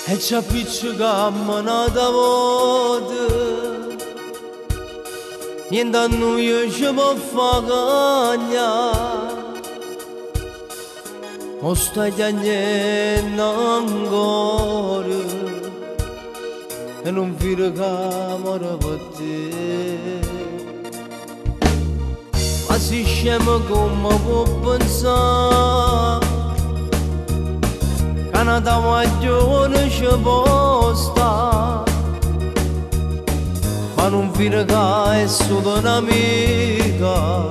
E c'appiccicammo n'ata vota. Niente a nuje ce po' fa cagnà. Mo stai chiagnenno ancora e nun vire ca more pe te. Ma si scemo comme può pensà ca n'ata guaglione ce po' sta? Ma nun vire ca è solo n'amica.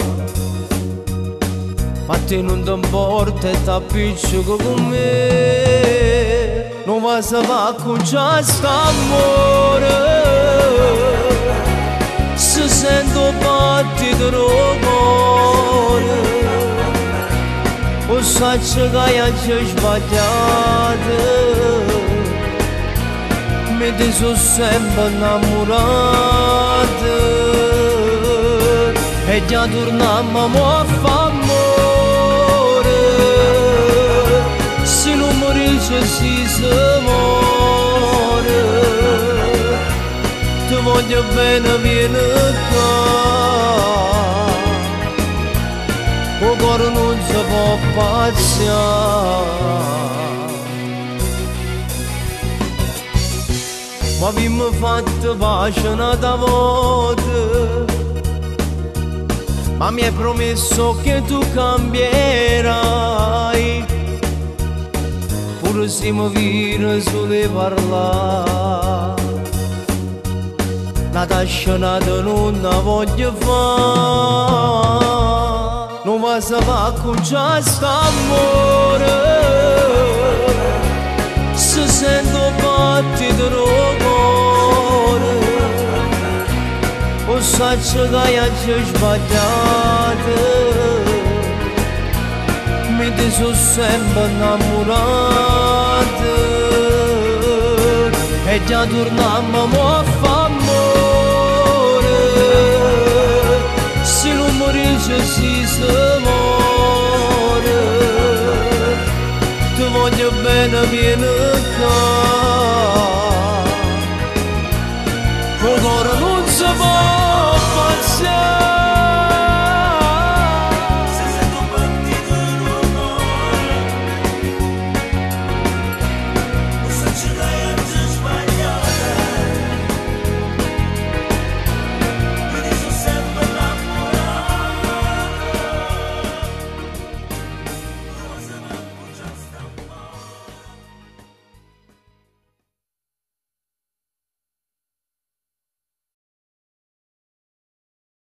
Ma a te nun t'importa e t'appiccica cu me. Nu vas p'accuncià st'ammore. Si sento 'o battito d' 'o core. 'O saccio ca aggio sbagliato. Ma 'e te so' sempe 'nnammurato. E già turnammo mo a fa ammore. Si nun me dice si se more. Te voglio bene, viene ccà. 'O core nun se po' pazzià. Ma avimmo fatto pace n'ata vota. Ma mi hai promesso che tu cambierai. Pure si mi vire solo 'e parlà. N'ata scenata nun 'a voglio fa. Nu vas p'accuncià st'ammore. Si sento 'o battito d' 'o core. 'O saccio ca aggio sbagliato. Ma 'e te so' sempe 'nnammurato. E già turnammo mo a fa ammore. Si nun me dice si se more. Te voglio bene, viene ccà.